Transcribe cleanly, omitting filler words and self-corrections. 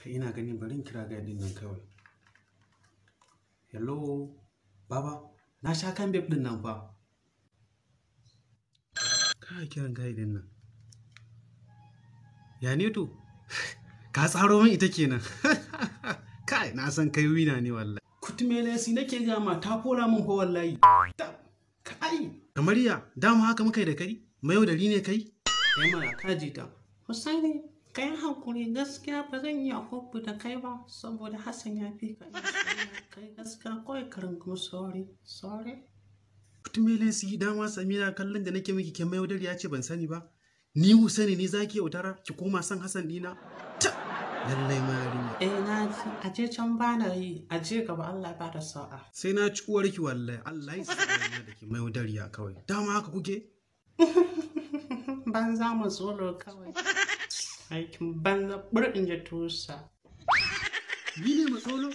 Kai, ina ganin bari in kira guy din nan kawai. Hello, baba, na sha kan babe din nan fa. Ka kiran guy din nan. Ya ne to? Ka tsaro min ita kenan. Kai, na san kai winner ne wallahi. Kutumelesi nake gama ta kora min fa wallahi. Kai, kamar ya dama haka muka yi da kai? Mayaudari ne kai? Kai mana ka ji ta. Husaini, ka yi haƙuri, gaskiya ba zan yi akobu da kai ba saboda Hassan ya fi ka. Kai gaskiya kawai ka rungumi, sorry, sorry. Kutumelesi, dama Samira kallon da nake miki ke mayaudari ya ce ban sani ba. Ni Husaini ne zaki yaudara ki koma son Hassan dina? Ta! Lallai ma yarinya. Eh, na ji, a je can ba na yi, a je gaba, Allah ba da sa'a. Sai na ci uwarki wallahi, Allah ya sa da ke mayaudariya kawai. Dama haka kuke? Banza mu tsoro kawai. Aikin banza bur in ji tusa. Ni ne matsolo?